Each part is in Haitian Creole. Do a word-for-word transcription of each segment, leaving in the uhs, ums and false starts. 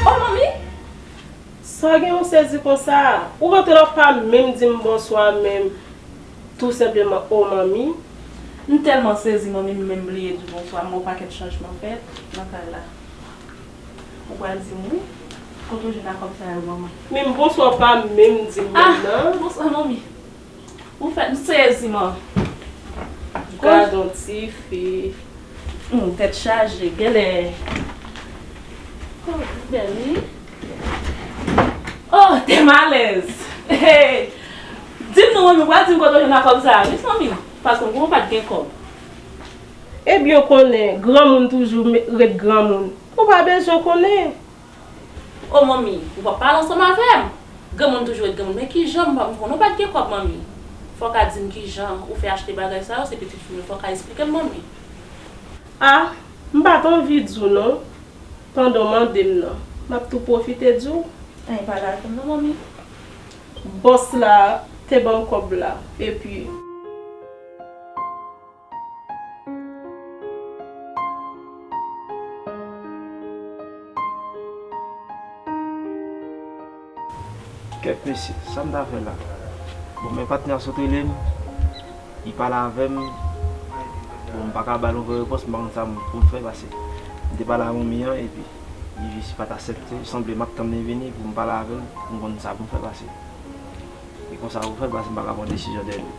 Oh, manmi! Sa gen yon sezi konsa? Ou rantre la, w pa menm di m bonswa menm. Tou senpleman, oh, manmi. M tèlman sezi, manmi, m menm bliye di w bonswa. M wè yon pakèt chanjman fèt nan kay la. Ou pral di m wi. Kote w jwenn a kòb sa yo, manman? Menm bonswa w pa menm di m menm nan. Ah, bonswa, manmi. Ou fè m sezi, man. Gadon tifi. Hmm, tèt chaje, genlè. Oh, bèl, wi. Oh, tèm alèz. Hey. Di m non, manmi, ou pral di m kote w jwenn a kòb sa a, wi, manmi. Paske m konprann w pa t gen kòb. Ebyen, w konnen, granmoun toujou me-, ret granmoun. Ou pa bezwen konnen. O manmi, ou p ap pale ansanm avè m. Granmoun toujou ret granmoun. Men kijan m pa, m konnen w pa t gen kòb, manmi. Fò w ka di m kijan ou fè achte bagay sa yo, se pitit fi m yo, fò w ka esplike m, manmi. A, m pa t anvi di w non, pandan w mande m nan. M ap tou pwofite di w. Anyen pa lajan m non, manmi. Bòs la te ban m kòb la, epi. Kèt mesye, sa m ta fè la? Bon, men patnè a sot rele m, li pale avè m. Bon, m pa ka ba l yon vrè repons, m pa konn sa m, pou m fè, paske m te pale a manmi an, epi li jis pa t aksepte. Sanble m ap tann li vini pou m pale avè l, pou m konn sa pou m fè, paske e konsa pou fè, paske m pa ka pran desizyon dèyè li.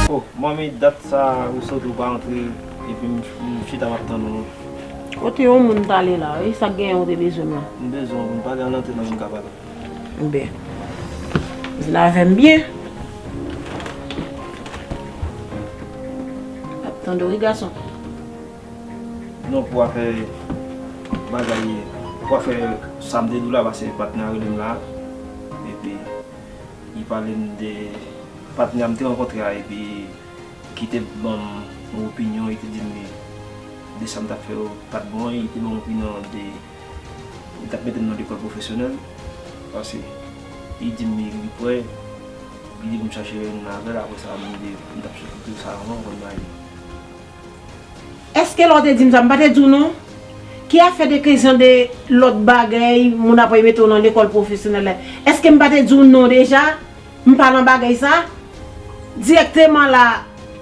Oh, manmi, dat sa ou soti ou pa antre, epi m, m chita m ap tann ou. Kote yon moun t ale la, e sa k genyen ou te bezwen m lan? M bezwen w, m pale an antre nan moun ka pale. Enben, vin avè m byen. M ap tande w wi, gason. Non, pou afè bagay, pou afè sa m te di w la, paske patnè a rele m la, epi li pale m de patnè a m te rankontre a, epi ki te ban m yon opinyon, li te di m de sa m t ap fè yo pa t bon, li te ban m opinyon de, li t ap mete m nan lekòl pwofesyonèl, paske li di m li, li prè Li di pou m chache reyinyon avè l, apre sa, m di, m t ap chache tout sa anvan m konn marye. Èske lè w te di m sa, m pa te di w non? Ki afè de kesyon de lòt bagay, moun ap mete w nan lekòl pwofesyonèl la? Èske m pa te di w non deja? M pa nan bagay sa? Dirèkteman la,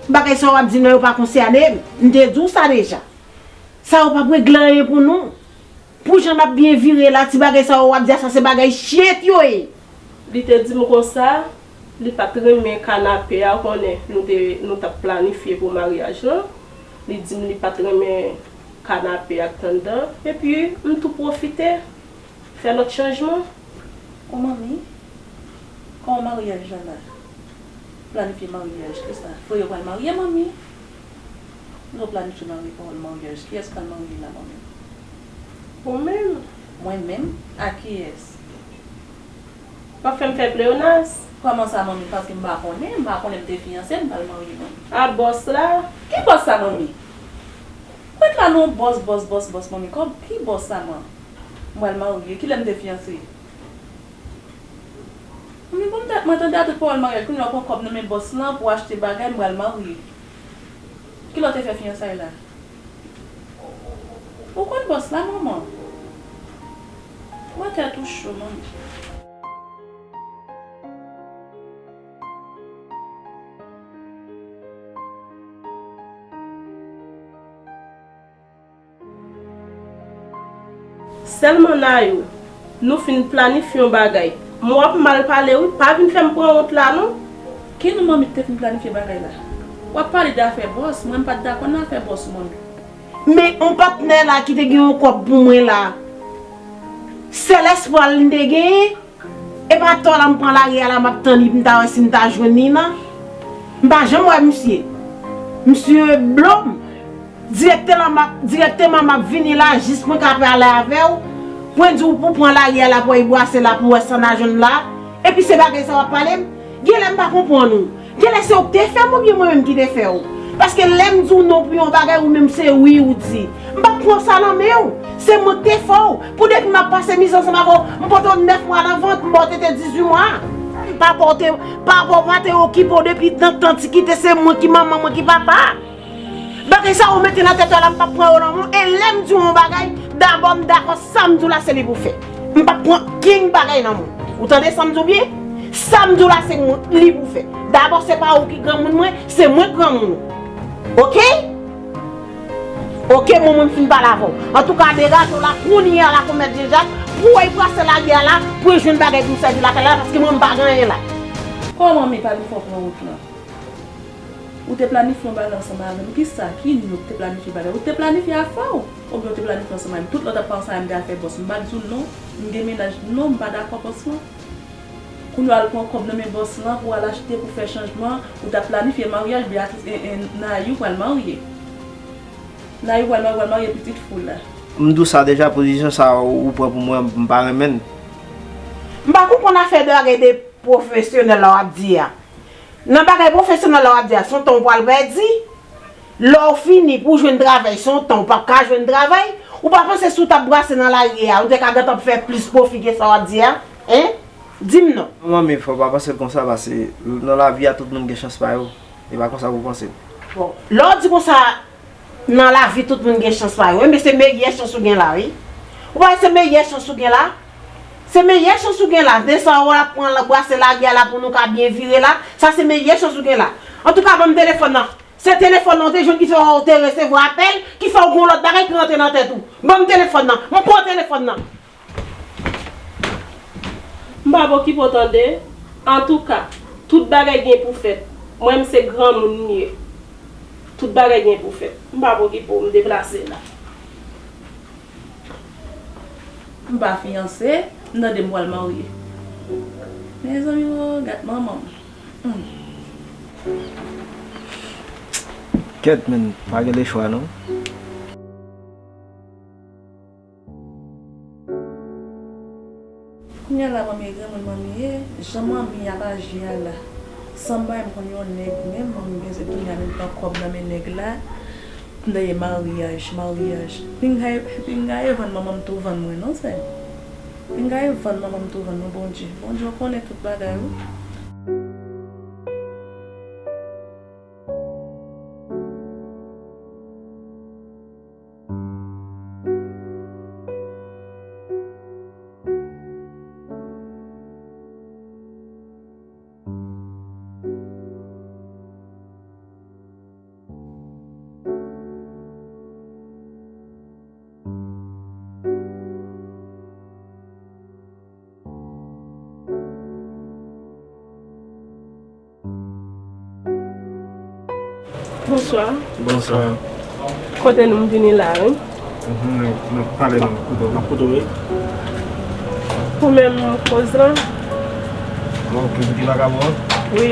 bagay sa w ap di m nan yo pa konsène m. M te di w sa deja. Sa yo p ap regle anyen pou nou. Pou jan n ap byen vire la, ti bagay sa yo w ap di a, sa se bagay shit yo ye. Li te di m konsa, li pa t renmen kanape a, ou konnen nou te, nou t ap planifye pou maryaj lan. Li di m li pa t renmen kanape ak tandan. Epi, m tou pwofite fè lòt chanjman. O manmi, kòman maryaj la la? Planifye maryaj, kisa? Frè yo pral marye, manmi? Nou planifye marye, pawòl maryaj. Kiyès k pral marye la, manmi? Ou menm? Mwen menm? A kiyès? W ap fè m fè pleyonaz? Kòman sa, manmi? Paske m pa konnen, m pa konnen m te fiyanse, m pral marye, manmi. A bòs la? Ki bòs sa, manmi? Ou ret la non, bòs, bòs, bòs, bòs, manmi. Kòm, ki bòs sa, man? M pral marye. Kilè m te fiyanse? Manmi, bon, m ta, mwen tande a tout pawòl maryaj, kounye a w pran kòb nan men bòs lan pou achte bagay, m pral marye. Kilè w te fè fiyansay la? Ou konn bòs la, manman? Mwen tèt ou cho, manmi. Sèlman Nayou, nou fin planifye yon bagay. Men w ap mal pale wi, pa vin fè m pran wont la non. Ki nou manmi ki te fin planifye bagay la? W ap pale de afè bòs, mwen m pa t dakò nan afè bòs ou manmi. Men yon patnè la ki te gen yon kòb pou mwen la. Sèl espwa l m te genyen, e pa atò la m pran lari a la m ap tann li pou m ta wè si m ta jwenn li nan. M pa janm wè misye. Misye blo m. Dirèkteman m ap, dirèkteman m ap vini la jis pou m ka pale avè w. Pou m di w pou w pran lari a la pou w al bwase la pou w wè sa n a jwenn la. Epi se bagay sa w ap pale m? Genlè m pa konprann ou. Genlè se ou k te fè m oubyen mwen menm ki te fè w? Paske lè m di w non pou yon bagay, ou menm se wi ou di. M p ap pran sa nan men w. Se mwen k te fè w. Pou depi m ap pase mizè ansanm avè w, m pote w nèf mwa nan vant, m ba w tete dizuit mwa. Pa pote, pa, pa, pa te okipe w depi nan tan ti kite, se mwen ki manman, mwen ki papa. Bagay sa ou mete nan tèt ou la, m p ap pran yo nan men w. E lè m di w yon bagay, dabò m dakò sa m di w la se li pou fè. M p ap pran kenn bagay nan men w. Ou tande sa m di w byen? Sa m di w la se mwen, li pou fè. Dabò se pa ou ki granmoun mwen, se mwen k granmoun ou. Oke? Oke, mwen, mwen m fin pale avè w. Antouka, degaje w la kounye a la, konmèt Jejak, pou w al brase lari a la, pou w jwenn bagay pou w sèvi lakay la, paske mwen m pa gen anyen la. Kòman, men pale fò pran wout lan? Ou te planifye yon bagay ansanm avè m. Kisa? Ki nou te planifye bagay? Ou te planifye afè w? Oubyen ou te planifye ansanm avè m? Tout lè w t ap pale ansanm avè m de afè bòs. M pa t di w non. M gen mennaj. Non, m pa dakò bòs lan. Kounye a w al pran kòb nan men bòs lan pou w al achte, pou fè chanjman. Ou t ap planifye maryaj Beatrice e, e Nayou pral marye. Nayou pral marye, pral marye pitit fou la. M di w sa deja, pozisyon sa ou pran pou mwen, m pa renmen l. M pa konprann afè de bagay de pwofesyonèl la w ap di a. Nan bagay pwofesyonèl la w ap di a, se yon tan w pral pèdi. Lè w fini pou w jwenn travay, se yon tan w p ap ka jwenn travay. Ou pa panse si w t ap brase nan lari a, ou te ka gentan ap fè plis pwofi ke sa w ap di a? Hein? Di m non. Non, manmi, fò w pa panse l konsa, paske nan lavi a, tout moun gen chans pa yo. E pa konsa pou w panse l. Bon, lè w di konsa, nan lavi, tout moun gen chans pa yo. Enben, se meyè chans ou gen la, wi. Ou pa wè se meyè chans ou gen la? Se meyè chans ou gen la. De sa w ap pran la, brase lari a la pou nou ka byen vire la. Sa se meyè chans ou gen la. Antouka, ban m telefòn nan. Se telefòn nan w te jwenn ki fè w te resevwa apèl, ki fè w gen yon lòt bagay ki rantre nan tèt ou. Ban m telefòn nan. M pran telefòn nan. M p ap okipe w tande. Antouka, tout bagay gen pou fèt. Mwen, m se granmoun m ye. Tout bagay gen pou fèt. M p ap okipe w, m deplase la. M pa fiyanse, m tande m pral marye. Mezanmi, o, gad manman m. Hmm. Kèt, men, pa gen lechwa, non. Kounye a la, manmi, e granmoun manmi ye, jan manmi ap aji a la. Sanble m konn yon nèg menm, manmi bezwen tounen al pran kòb nan men nèg la, pou n dèyè maryaj, maryaj. Pinga, pinga e vann manman m tou vann mwen, non, sè m. Pinga e vann manman m tou vann mwen, Bondye. Bondye, ou konnen tout bagay, wi. Bonswa. Bonswa. Kote nou m vini la, wi. Mhm, n ap pale, n ap koute w, n ap koute w, wi. Pou menm koz lan? Bon, ki, ki vagabon an? Wi.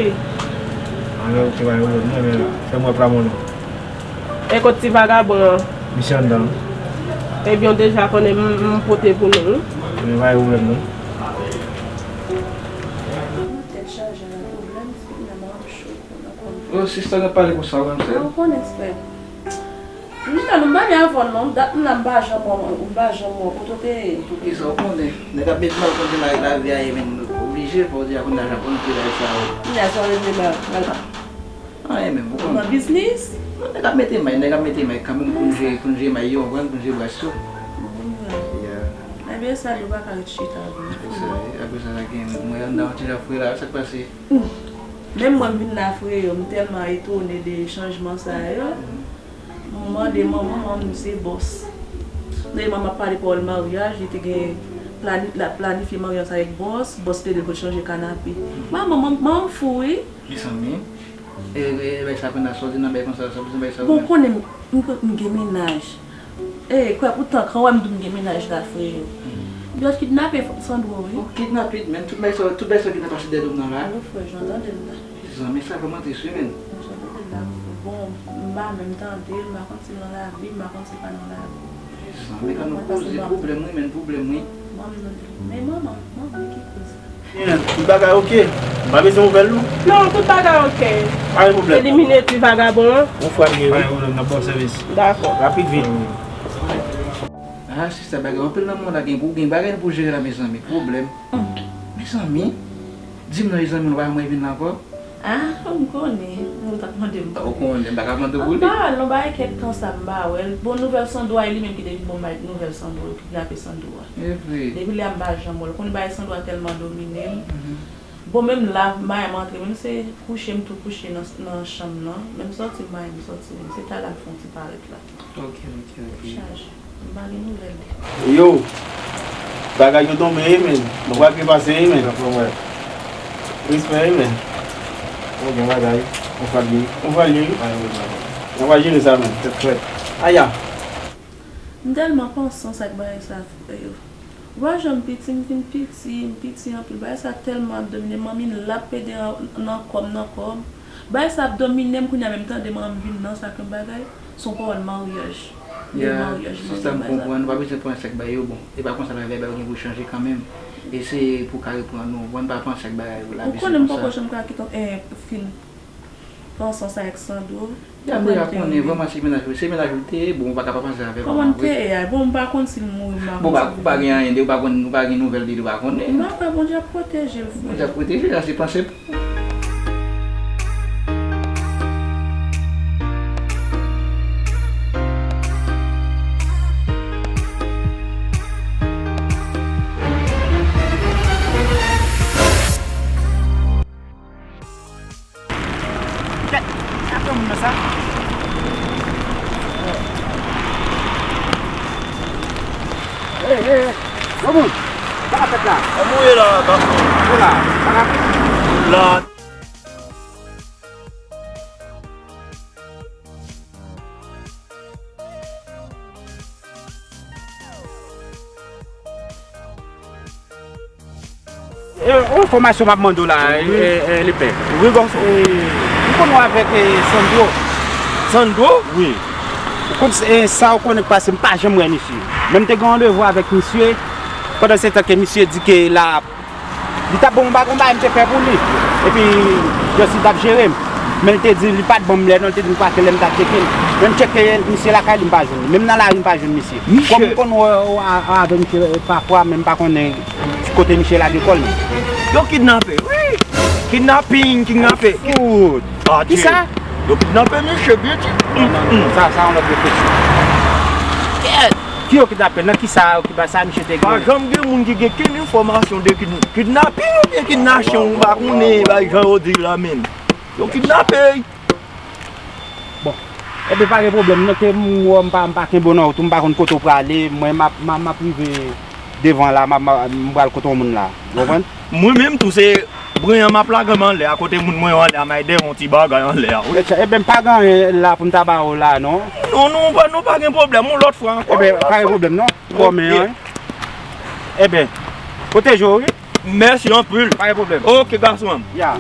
Anlè, ok, ba yo, non, men fè m wè pla mwen non. E kot ti vagabon an? Misye anndan. Ebyen, w deja konnen m, m pote pou nou, wi. Men pa gen pwoblèm, non. Tèt chaje nan pwoblèm, nan mwen ap cho pou nan konn. Oh, sista, n ap pale konsa, wi, m sè. Ah, ou konnen, frè. M ta nou m pa byen avè w, non. Dat m la, m pa janm wè w, m pa janm wè w. Kote w te ye? Poukisa w konnen? Nèg ap met mal konn se la, lavi a ye, men oblije, fò w di a konn lajan konn pi laj sa yo. Kounye a, sa w vle di la, la. Anyen menm, ou konn. Nan biznis? Non, nèg ap mete may, nèg ap mete may kanmenm, pou n jwe, pou n jwe may yo, konprann, pou n jwe bras yo. Yeah. Ebyen, sa yo pa ka ret chita vre. Apre sa, apre sa, la gen, mwen, anndan an ti jan fre la, sa k pase? Menm mwen, m vin la fre yo, m tèlman etone de chanjman sa yo. M mande manman, manman m se bòs. Dayè, manman ap pale pawòl maryaj, li te gen plani-, l ap planifye maryaj avèk bòs, bòs te di l pou l chanje kanape. Manman, manman, manman m fou, wi. Mezanmi. E, e, bay sa konn ap sòti nan bay konsa, sòti nan bay sa. Bon, konnen m, m, m gen mennaj. E, kwè poutan, kan w wè m di w m gen mennaj la, frè yo. Yo kidnape Sandro, wi. Oh, kidnape, men tout bay sa, tout bay sa kidnape se dèyè do m nan la. Alo, frè, jan tande l la. Zanmi, sa vrèman tris, wi, men. Jan tande l la, bon, m pa menm tande l, m pa konn si l nan lavi, m pa konn si l pa nan lavi. Zanmi, ka nou koze pwoblèm, wi, men pwoblèm, wi. Manman, men manman, manman, ki koze? Tout bagay oke. M pa bezwen nouvèl nou. Non, tout bagay oke. Pa gen pwoblèm. Elimine ti vagabon an. Yon fwa l gen, wi. Pa gen pwoblèm, n ap ba w sèvis. Dakò. Rapid, vit. Ah, sista, bagay anpil nan mond la gen pou gen bagay pou jere la, mezanmi. Pwoblèm. Mezanmi, di m non, mezanmi, nou pa janm vin la ankò? Ah, m konnen. Ou t ap mande m. Ou konnen, m pa ka mande w pou li. An pa wè l non, bagay kèk tan sa m pa wè l. Bon, nouvèl Sandro a, e li menm ki te vin ban m nouvèl Sandro, yo kidnape Sandro a. E vre. Depi lè a m pa janm wè l. Konnen bagay Sandro a tèlman domine m. Mhm. Bon, menm la, mayi m antre, menm se kouche m tou kouche nan, nan chanm nan. Menm sòti, mayi m sòti, menm se talè m fè yon ti parèt la. Ok, ok, ok. Chaje. M pa gen nouvèl li. Yo, bagay yo tonbe, wi, men. Nou pral byen pase, wi, men. Respè, wi, men. Ou gen bagay. Ou fwa li. Ou fwa li, wi. Pa gen pwoblèm. Nou va jere sa, men. Tèt frèt. Aya. M tèlman konsyans ak bagay sa, frè yo. Ou pa janm piti, m vin piti, m piti anpil. Bagay sa tèlman ap domine m, manmi l ap pede nan, nan kò m, nan kò m. Bagay sa ap domine m kounye a, menm tande manman m vin nan sa k yon bagay, se yon pawòl maryaj. De maryaj, sista, m konprann, ou pa bezwen panse ak bagay yo, bon. E pa konsa lavi a, bagay yo gen pou chanje kanmenm. Eseye pou w ka reprann ou, ou konprann, pa panse ak bagay yo, lavi se konsa. Ou konnen m poko janm ka kite, eh, fin. Pran sans avèk Sandro. Ya, m deja konnen vrèman se mennaj ou, se mennaj ou te ye, bon, ou pa ka pa panse avè l. Kòman l te ye a? Bon, m pa konn si l mouri, m pa konn si l vivan. Bon, ou pa gen anyen de, ou pa konn, ou pa gen nouvèl de li, ou pa konnen. M pa kwè Bondye ap pwoteje l, frè. Bondye ap pwoteje l, sa se panse pou ou. Kèt, sa fè moun nan sa? Ey, ey, ey, granmoun, sa k ap fèt la? Ann mouye la, gason. Mouye la, sa k ap fèt? La. E, yon enfòmasyon m ap mande w la, e, e, e, Lepè. Wi, gason. E, ou konn wè avèk, e, Sandro? Sandro? Wi. Ou konn, e, sa ou konnen k pase, m pa janm wè misye. Men m te gen randevou avèk misye, pandan se tan ke misye di ke l ap Li t ap ban m yon bagay, yon bagay m te fè pou li. Epi, Justin t ap jere m. Men l te di li pa t ban m lè non, li te di m pa tèlè m ta tcheke l. Men m tcheke misye lakay li, m pa jwenn li. Menm nan lari, m pa jwenn misye. Kòm m konn wè w a-, avè misye pafwa, men m pa konnen kote misye lage kò l, non. Yo kidnape, wi! Kidnaping, kidnape. Fout! Adye! Kisa? Yo kidnape misye, byen di. Non, non, non, sa, sa yon lòt refleksyon. Kèt! Ki yo kidnape? Nan kisa yo kidnape? Sa misye te gen? Pa janm gen moun ki gen kenn enfòmasyon de kid-, kidnaping oubyen kidnasyon, m pa konnen, bay jan yo di la menm. Yo kidnape. Bon. Ebyen, pa gen pwoblèm, non, ke m wè m pa, m pa kenbe w nan wout ou, m pa konn kote w prale, mwen, m ap, m ap, m ap rive devan la, m ap, m ap, m pral kote yon moun la. Ou konprann? Mwen menm tou, se Pran an m ap lage m anlè a, kote moun mwen yo anlè a, m al dèyè yon ti bagay anlè a, wi. Ebyen, m pa gen anyen la pou m ta ba ou la, non. Non, non, pa, non, pa gen pwoblèm, yon lòt fwa ankò. Ebyen, pa gen pwoblèm, non. Bon, men, wi. Ebyen, pwoteje w, wi. Mèsi anpil. Pa gen pwoblèm. Oke, gason an m. Ya.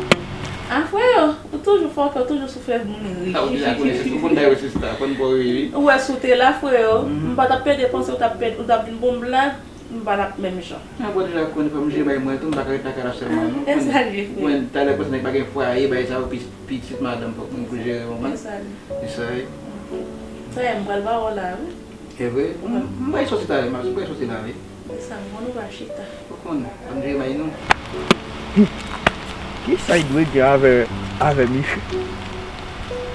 A, frè, ou toujou fòkè, ou toujou sou fè moun ri. Sa ou deja konnen, se sou konn dayè sista, konn pou ri, wi. Ou wè si w te la, frè, m pa t ap pede panse ou t ap pede, ou t ap vin bon blag. M pa t ap menm jan. Mwen bon deja konnen fò m jere bay mwen tou, m pa ka ret lakay la sèlman non. E sa l ye, frè? Mwen talè panse nèg pa gen fwaye, bay sa yo pi- pitit madanm fòk moun pou jere yo man. E sa l ye? E sa l ye. Sa ye, m pral ba w la wi. E vre? M bay soti talè, m ap soti la wi. E sa, m konn ou pa chita. Ou konnen, pa m jere bay non. Kisa l dwe gen avè avè Miche?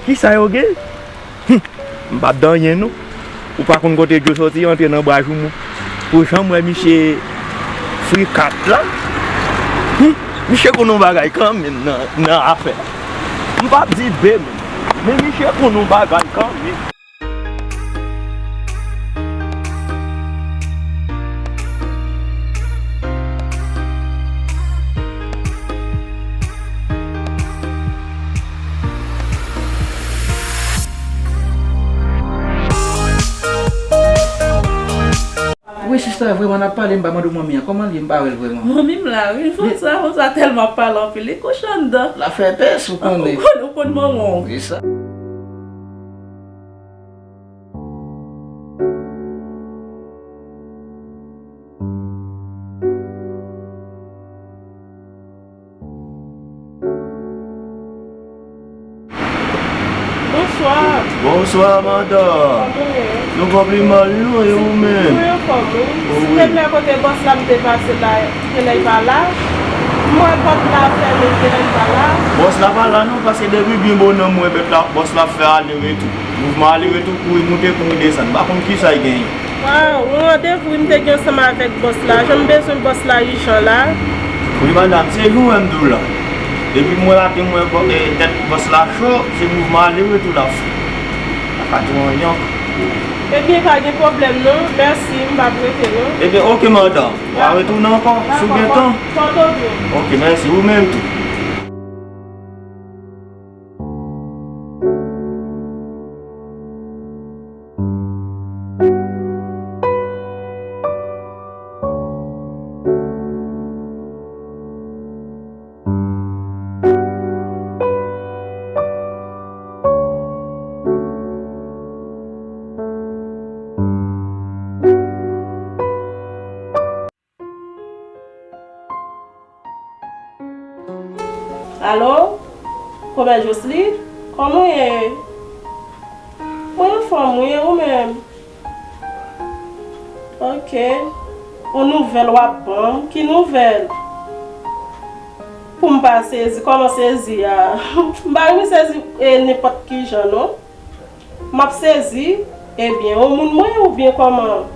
Kisa yo gen? Hum, m p ap di anyen non. Ou pa konn kote dlo soti antre nan bra joumou. Pou jan m wè misye frikat la. Hum, misye konn yon bagay kanmenm nan, nan afè. M p ap di be menm. Men misye konn yon bagay kanmenm. Wi sista, vrèman n ap pale, m pa mande w manmi an, kòman l ye? M pa wè l vrèman. Manmi m la wi, konsa, konsa tèlman ap pale anpil, li kouche anndan. L ap fè pès, ou konnen. Ou konn, ou konn manman w. Wi sa. Bonswa. Bonswa madanm. Kòman w ye? Nou pa pli mal non, e ou menm? Mwen anfòm wi. Wi. Te lè kote bòs la m te pase la, te lè l pa la. M wè pòt la fèmen, te lè l pa la. Bòs la pa la non, paske depi byen bonè m wè bèt la, bòs la ap fè ale retou. Mouvman ale retou, kouri moute, kouri desann. M pa konn kisa l genyen. Ah, yon randevou wi m te gen ansanm avèk bòs la. Jan m bezwen bòs la ijan la. Wi, madanm, se jan w wè m di w la. Depi m wè maten, m wè bò- eh, tèt bòs la cho, se mouvman ale retou l ap fè. L ap fè tou anyank. Ebyen, pa gen pwoblèm non. Mèsi, m p ap rete non. Ebyen, oke, madanm. W a retounen ankò, si w gen tan. Dakò, pòte w byen. Oke, mèsi, ou menm tou. Alo? Kòmè Jocelyne? Kòman w ye? Mwen anfòm wi, e ou menm? Oke. Yon nouvèl w ap ban m? Ki nouvèl? Pou m pa sezi, kòman sezi a? M pa renmen sezi e nenpòt ki jan non. M ap sezi. Ebyen, yon moun mwen oubyen kòman?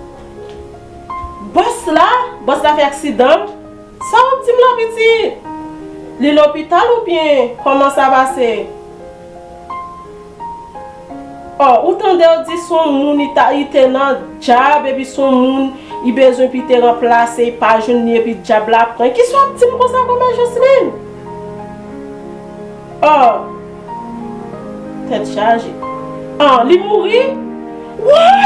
Bòs la? Bòs la fè aksidan? Sa w ap di m la pitit? Li lopital oubyen kòman sa pase? Oh, ou tande yo di se yon moun li ta, li te nan djab epi se yon moun li bezwen pou li te ranplase, li pa jwenn li epi djab la pran. Kisa w ap di m konsa kòmè Jocelyne? Oh! Tèt chaje. Ah, li mouri? Woy!